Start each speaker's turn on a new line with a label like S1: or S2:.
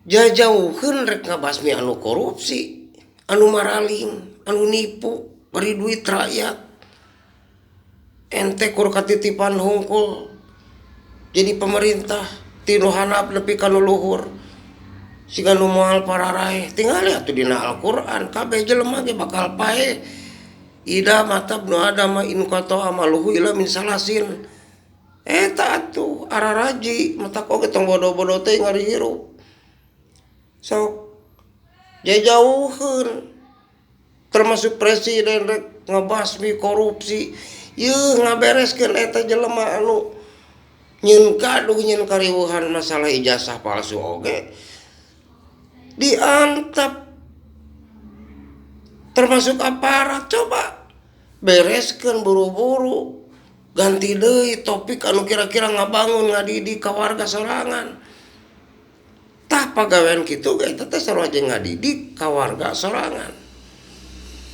S1: Jajauheun rek ngabasmi anu korupsi, anu maraling, anu nipu, bari duit rakyat. Ente kur katitipan hungkul jadi pemerintah ti nu handap nepi ka nu luhur. Siga nu moal pararaeh tingali atuh dina Al-Qur'an kabeh jelema ge bakal paeh. Ida mata ibnu Adam in qata amaluhu illa min salasin. Eta atuh araraji matak oge tong bodoh-bodoh teuing ari hirup. Sok jajauheun termasuk presiden rek ngabasmi korupsi yeuh ngabereskeun eta jelema anu nyieun gaduh nyieun kariweuhan masalah ijazah palsu oge diantep termasuk aparat coba bereskeun buru-buru ganti deui topik anu kira-kira ngabangun ngadidik ka warga sorangan. Tah pagawean kitu ge eta teh sarua jeung ngadidik ka warga sorangan.